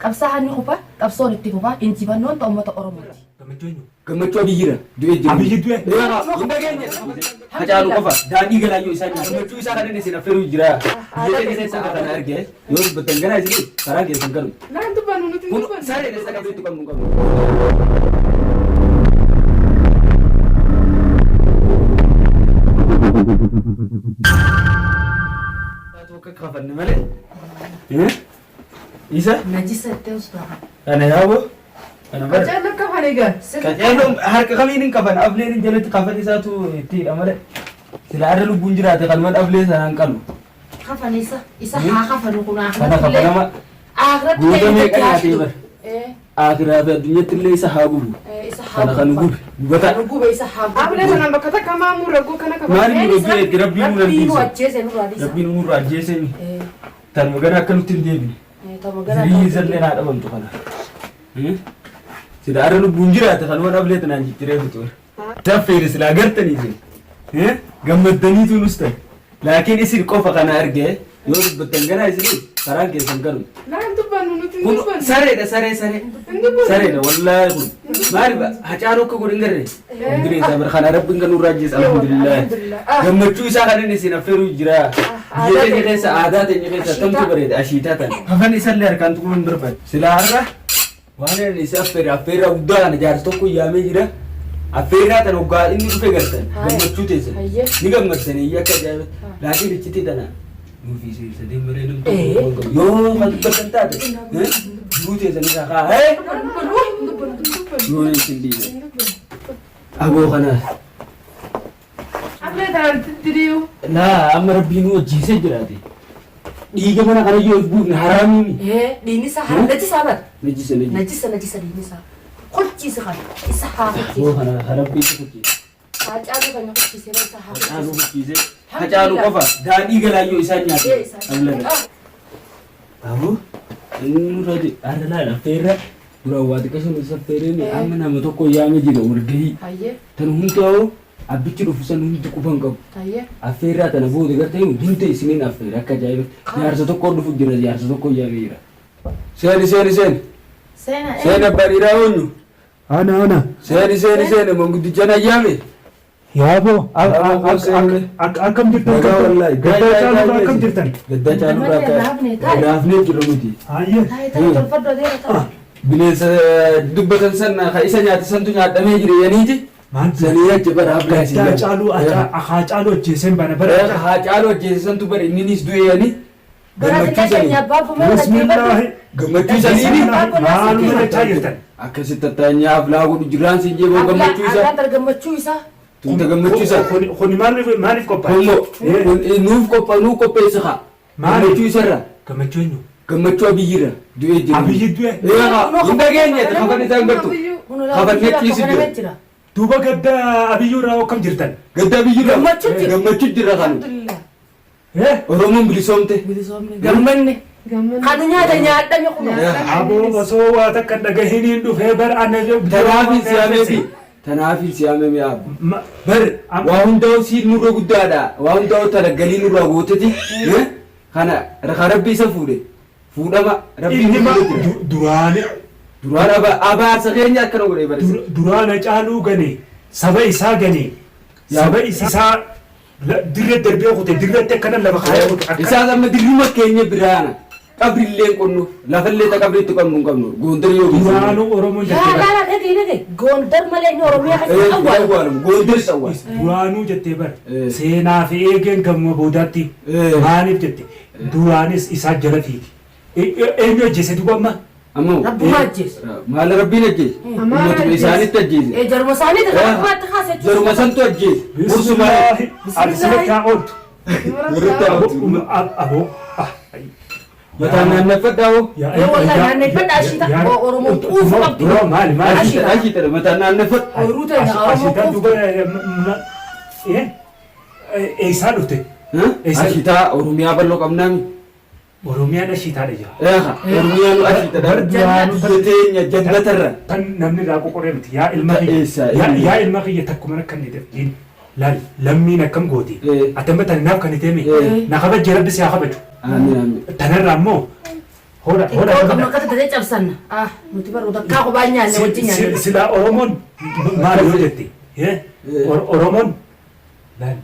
Qabsaa'aan ni kufa, qabsoon itti fufa, injifannoon ta ummata Oromooti. Gammachuu eenyu? Gammachuu Abiyyira du'ee jiru. Abiyyi du'e. Hin dhageenye. Hacaalu qofa daadhii galaayyoo isaa nyaata. Gammachuu isaa kan inni isin affeeruu jira. Biyya keenya keessa akka kana arge yoo dubbattan ganaa isin karaa keessan galu. Naan dubbannu nuti hin Kun dubbannu. saree keessa qabdeetti qabnu hin qabnu. Akka kafanne malee. Isa Najisa itti ustaa. kana yaaboo kana bara. Qaceello akka afaan egaa. Qaceelloon harka kamiin hin kafan afleen hin jalatti kafan isaatu itti hidha malee. Sila arra lubbuun jiraate kanumaan aflee sanaan qalu. Kafan isa isa haa kafanu kun Kana akhiratti illee. kafanama Akhiratti Guuta illee meeqa itti nyaatee haashitu. bara. Akiraa fi addunyatti illee isa haa gubu. Isa haa Kana kan gubu. gube gubata. Kan gube isa haa gubu. Ablee sanaan bakka takka maamuu raggoo kana kafa. Maali nu rabbii eegge rabbii nu Rabbii nu dandeesse. ajjeese nurraa dhiisa. Rabbiin nurraa ajjeese tanuma gara akka nutti hin deebine. Tama gara Zirii isallee naa dhabamtu kana. Sila arra lubbuun jiraate kanumaan aflee tanaan jijjiiree fixu. Taffeere silaa gartanii isin. Gammaddaniitu nus ta'e. Laakiin isin qofa kana arge yoo dubbattan ganaa isin karaan keessan galu. Naan dubbannu nuti hin Kun dubbannu. sareedha saree saree. Hin dubbannu. Sareedha wallaahi kun. Maaliif hacaaluu akka godhin garre? Hundinee isaa bara kana rabbiin kan nurraa ajjeese alhamdulillah. Alhamdulillah. Ah. Gammachuu isaa kan inni isin affeeruu jira. Biyya aadaa teenya keessa aadaa teenya keessa tamtu bareeda ashiitaa tana. Kafan isallee harkaan tuquu hin barbaadu. Silaa har'a waan inni isa affeere affeerraa guddaa kana jaarsa tokko yaamee jira. Affeerraa tana hoggaa inni dhufe gartan gammachuu teessan. Hayyee. Ni gammaddan eeyyee akka ajaa'iba. Laakiin iccitii tana nuuf isin sadeen malee nam tokko waan qabu. Yoo kan dubbatan taate jiruu teessan irraa kaa. Yoo isin dhiise. Aboo kanaas. Ablee tanaan diriiru. Laa amma rabbiin nu ajjeesee jiraate. Dhiiga mana kana yoo if buufne haraamiimi. Dhiigni isaa haa najisa bara. Najisa najisa. Najisa najisa dhiigni isaa. Kolchiisi kana isa haa Aboo kolchiise. kana ka rabbii isa kuchiise. Haa caaluu kan kolchiise isa haa Hacaaluu kolchiise. kuchiise. Hacaaluu qofa daadhii galaayyoo isaan nyaate. Ee, isaan Ablaga. Aboo inni nurra har'a laala affeerra duraan waa xiqqasho nu affeereen amma nama tokko yaame jira walgahii. Hayyee Tan hundaa'u abbichi dhufu san hundi quba hin qabu. hayyee. Affeerraa tana booda gartee hunda isiniin affeera akka ajaa'ibatti. Jaarsa tokko dhufu jira jaarsa tokko yaamee jira. Seeni seeni seeni. Seena Seeni abbaa dhiiraa oonyu. Ana ana. Seeni seeni seeni manguddicha na yaame. Yaaboo Yaaboo, seenne. akkam jirtan? Nagaa wallaahi. Gaddaa caaluu akkam jirtan? Gaddaa caaluu Gammadee raafne taa'e. Raafnee jirra nuti. Hayyee. Taa'e taa'e tolfadhu adeera taa'e. Bineensa dubbatan san ka isa nyaate santu nyaadhamee jira yaniiti. Maal Sanii achi bara afgaa isin Gaddaa caaluu haa caaluu ajjeeseen bana bara. Haa caaluu ajjeese santu bara inninis du'e yani. Bara Gammachuu xiqqaa sanii. keenya abbaa fumee Bismillaahi. Gammachuu saniini. Maaluma jechaa jirtan? Akkasitti tattaanyaaf laa godhu jiraan siin jeeboo gammachuu isaa. Argaan gammachuu isaa. Tunta gammachuu isaa. Kuni maaliif qophaa'e? Kommo nuuf qopha nuu qopheessa kaa. Maali? Gammachuu isarra. Gammachuu eenyu? Gammachuu Abiyyirra du'ee jira. Abiyyi du'e. Hin dhageenye kafan isaan gartu. Kafan neqiisi jira. jira. Duuba gadda Abiyyuu irraa akkam jirtan? Gadda Abiyyirra. Gammachuu jira. Gammachuu jira kan. Alhamdulillah. Oromoon bilisoomte. Bilisoomne. Gammanne. Gammanne. Kanu nyaata nyaadhame kun. Aboo osoo waa takka dhagahiniin dhufee bar ana Tanaafin siyaamee Tanaafin siyaamee mi'aabu. Bar waa hundaa'u siin nurra guddaadha. Waa hundaa'u talaggalii nurraa gooteti. Kana ka rabbi isa fuudhe. Fuudhama rabbi Inni ma fuudhe jira. duraane Duraan abaarsa keenya akkana godhee barese. Duraan Hacaaluu gane saba isaa gane saba isaa dirre darbee kute dirratti akkana lafa kaayee kute akkana. Isaas amma dirruma keenya biraana. Qabrillee hin qonnu. Lafallee ta qabriitti qabnu hin qabnu. Gondar yoo geessan. Duraanuu Oromoon Laa jettee laa bar. laa dhagahi dhagahi. Gondar malee inni Oromiyaa keessatti awwaalu. Awwaalamu. Gondar isa awwaala. Duraanuu jettee bar. Seenaa fi eegeen gamuma boodaatti maaliif jette duraanis isaa jala fiigi. Eenyu ajjeese duuba amma? Ammoo Rabbumaa ajjeese. Maal rabbiin ajjeese? Amaara Ummatuma ajjeese. isaanitti ajjeese. Jaruma isaaniiti kan rabbumaatti kaase jechuudha. Jaruma santu ajjeese. Mursumaa. Bismillaahi. Ani haa ooltu. Warratti haawwatu. Aboo. Mataa naanneffadhaa hoo. Yoo wallah naanneffadhaa ashii ta'a Oromoon quufa qabdi. Dura maali maali? Ashii ta'a. Ashii ta'e mataa naanneffadhu. Ooyiruu ta'e Oromoon Ashiitaan quufa. duuba eessaa dhufte? Ashii ta'a Oromiyaa bal'oo qabnaami. Oromiyaan ashiitaadha jira. Eeha Oromiyaan ashii ta'a. Bar duraanuu Biyya teenya jannatarra. Tan namni irraa qoqoree miti. Yaa ilma kiyya. Eessa, Yaa eenyu? yaa ilma kiyya takkuma akka inni jedhin. Laal lammiin akkam gooti. Ati amma tana naaf kan itee mi? Na kabajje rabbi si haa kabaju. Amiin amiin. Tanarraa immoo Hoodha Xiqqoo qabnu hoodha. akkatti tatee cabsanna. Ah nuti barru takkaa kophaa nyaanne wajjin nyaanne. Silaa Oromoon maal yoo jette Oromoon laal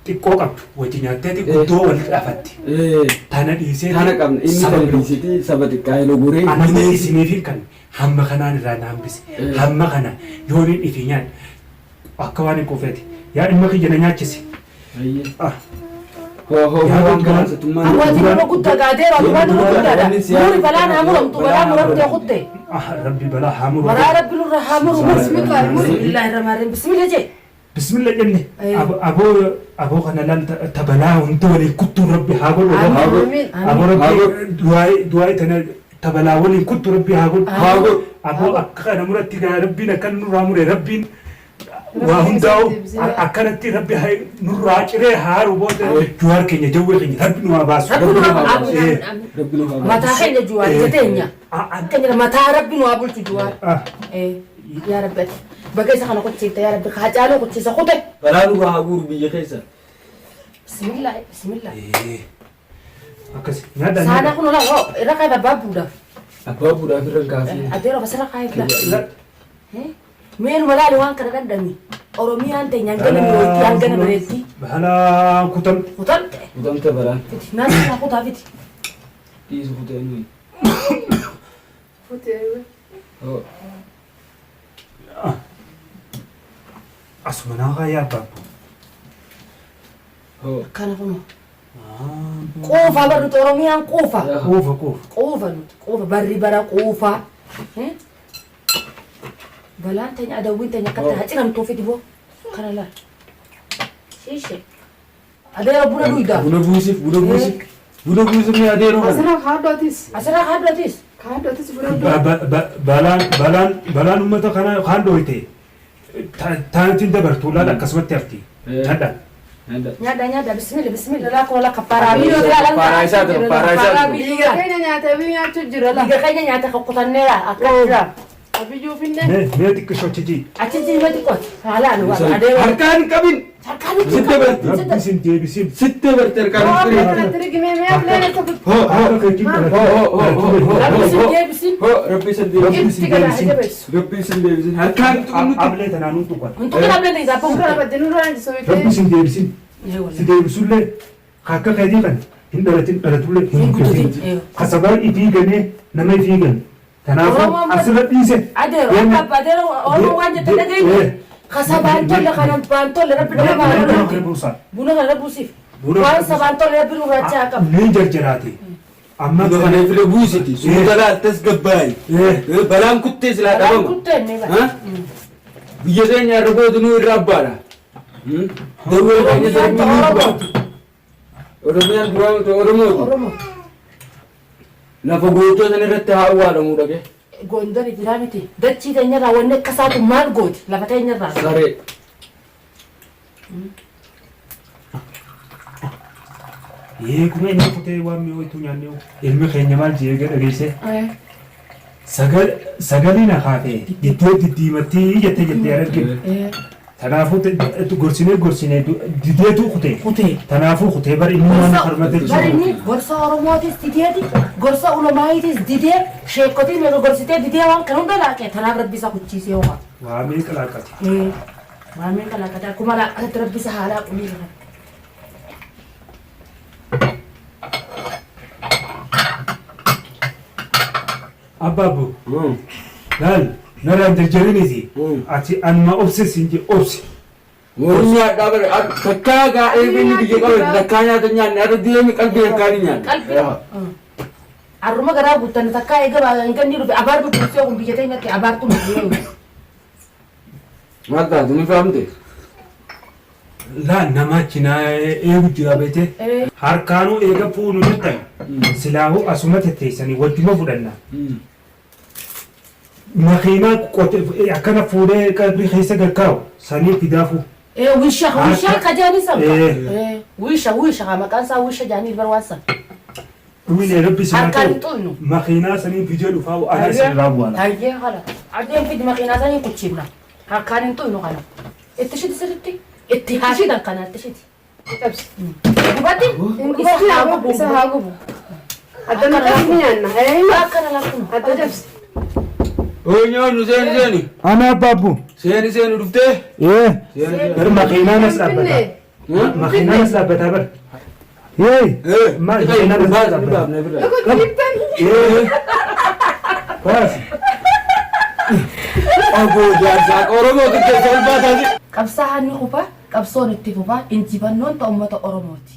xiqqoo qabdu wajji nyaatteeti guddoo wal dhafatti. Tana dhiisee Tana qabna inni saba tana biroo. dhiisiti saba xiqqaa yeroo guree Anamma isiniif kan hamma kanaan irraa na hambise. Hamma kana yoon hin ifi nyaadhe akka waan hin quufeeti. Yaa dhimma kiyya na nyaachise. Ah. Hoo hoo Yaa waan duraan- kana sattummaan Abbootiin nama guddaa gaadeera waan nama guddaadha. Muri balaan haa muramtu balaa muramtee kutte. Ah rabbi balaa haa muru. Balaa rabbi nurra haa muru. Bismillah, muri. Bismillaahi rahmaani rahiim. Bismillah jee. Bismillah jenne aboo aboo kana laal ta balaa hunda waliin kuttuu rabbi haa godhu. Haa godhu. Amiin. Aboo Haa rabbi godhu. du'aa du'aa tana ta balaa waliin kuttuu rabbi haa godhu. Haa godhu. Aboo akka kana muratti gaa rabbiin akka nurraa mure rabbiin waa hundaa'u akkanatti rabbi nurraa ciree haaru booda juwaar keenya jawwee keenya rabbi nu haa baasu. Rabbi nu haa Rabbi amiin. Rabbi nu haa baasu. Mataa keenya juwaar ija teenya. Keenya mataa rabbi nu haa bulchu juwaar. Ah. Yaa rabbi ati baga isa kana qochiifte yaa rabbi haacaaluu qochiisa kute. Balaa nurraa haa guuru biyya keessa. Bismillah bismillah. Akkas nyaadhaa Saanaa nyaadhaa. kun olaa hoo irra kaayee babbaabbuudhaaf. Abbaa buudhaaf irra hin kaasee. Adeero basirra kaayee fila. Meenuma laali waan kana dhandhami. Oromiyaan teenya hangana mi'ooyti hangana bareetti. Balaan kutamte. Kutamte. Kutamte balaan. Fiti naannoo isaa kutaa fiti. Dhiisu kutee nuyi. Futee. Hoo. Asuma naa kaayaa abbaabbu. Hoo. Akkana kunoo. Quufa barri nuti Oromiyaan quufa. Quufa quufa. Quufa nuti quufa barri bara quufa. Balaan teenya adawwiin teenya akkatti haa ciramtuu fiti boo. Kana laal. Shiishee. Adeero buna dhuydaa. Buna buusiif buna buusiif. Buna buusiif ni adeeroo kana. Asirraa kaadhootis. Asirraa kaadhootis. Kaadhootis fudhadhu. Balaan balaan balaan uummata kana kaan dhooyte taanitiin dabartu laal akkasumatti hafti. Nyaadhaa. Nyaadhaa nyaadhaa bismillah bismillah laa koola kaffaaraa biyyoo Kaffaaraa isaa ta'u kaffaaraa isaa ta'u. Biyya keenya nyaata biyya nyaachuu jira la. Biyya keenya nyaata kukkutanneera akka jira. Abiyyuu finne. Mee mee xiqqishoo chichii. Achi jiima xiqqooti. Haalaan waan adeemu. Harkaan hin qabin. Harkaan hin Sitti qabin. barti. Rabbi isin deebisin. Sitti barte harkaan hin Hoo qabin. kanatti rigimee mee afleen isa kutu. Hoo hoo. Akka keetiin Hoo hoo hoo hoo hoo. Rabbi isin deebisin. Hoo rabbi isin deebisin. Itti gala jabeessu. Rabbi isin deebisin. Harkaan tuqnutti. Ablee tanaan hin tuqan. Hin tuqin ablee ta'e abbaa Suuraa murtee. badde nurraa hin Rabbi isin deebisin. Si deebisullee akka keetii kan hin dhalatin dhalatullee hin Hin guddatin. guddatin. Kasabaa ifii ganee nama ifii gane. Kanaafuu Oromoon asirra dhiise. Adeero akka adeero Oromoo waan jette dhageenye. Kasabaan tolle kanan baan tolle rabbi dhama Buna baala. buusaa. Buna kana buusiif. Buna Waan kana sabaan tolle rabbi nurraachaa qaba. Ni jarjaraate. Amma Buna kana file buusiti. Suuta laal tasgabbaayi. Balaan kuttee silaa Balaan dhabama. kuttee inni bara. Biyya keenya irra gootu nu irra abbaadha. Dawwee keenya darbii nu gubbaa. Oromiyaan duraan Oromooti. Oromoo. Lafa gootota san irratti haa awwaalamuu dhage. Gondori jira miti. Dachii teenyarraa wanni akka isaatu maal gooti lafa teenyarraa. Saree. Eeguma inni kutee waan mi'ooytu nyaannee ilmi keenya maal jee dhageesse. Sagalee na kaafee diddee diddiimattii jettee jettee arginu. Kanaafuu gorsinee gorsinee dideetu kutee. Kutee. Kanaafuu kutee bari inni waan harmate Bari inni gorsa Oromootis dideeti, gorsa ulamaayitis didee, sheekotiin meeqa gorsitee didee waan kan hunda laaqee tanaaf rabbi isa kuchiisee ho'a. Waa meeqa laaqate. Waa meeqa laaqate akkuma laaqatetti rabbi isa haa laaqu ni laaqate. Abbaabbo laal narraan jarjariniiti. Ati anuma obse siin jee obse. Warri nyaadhaa bara takkaa gaa eebinni biyya qaban takkaa nyaata nyaanne har'a deemi qalbii harkaan hin nyaanne. Qalbii. Arruma garaa guuttanne takkaa eega hin ganni dhufe abaartu kursee kun biyya teenyatti abaartu nuti. Maal taatu ni fahamte? Laal nama cinaa eegu jira beete. Harkaanuu eega fuunu jettan silaahuu asuma tetteessanii wajjuma fudhanna. Makiinaa qote akkana fuudhee qalbii keessa gaggaa'u sanii fidaafuu. Wisha wisha ka jaanii san. Wisha wisha ka maqaan isaa wisha jaanii bar waan san. Dhumine rabbi sinaa Harkaan ta'u hin xuynu. makiinaa sanii fidee dhufaa ana isin bu'aala. Hayyee hala. Addeen fidi makiinaa sanii kuchiifna. Harkaan hin xuynu kana. Itti shiti sirriitti. Itti haa shitan kana itti shiti. Cabsi. Gubatti. Isa haa gubu. Isa haa gubu. Adda nu cabsi nyaanna. Akkana lakkuma. Adda cabsi. Oo nyaannu seeni seeni. Ana abbaabbu. Seeni seeni dhuftee. Ee. Seeni seeni. Bar makiinaan as dhaabbata. Makiinaan as dhaabbataa bar. Ee. Maal makiinaan as dhaabbata. Ee. Baas. Obbo Jaarsaa Oromoo qixxeessa ulfaataa Qabsaa'aan ni kufa, qabsoon itti fufa, injifannoon ta'u uummata Oromooti.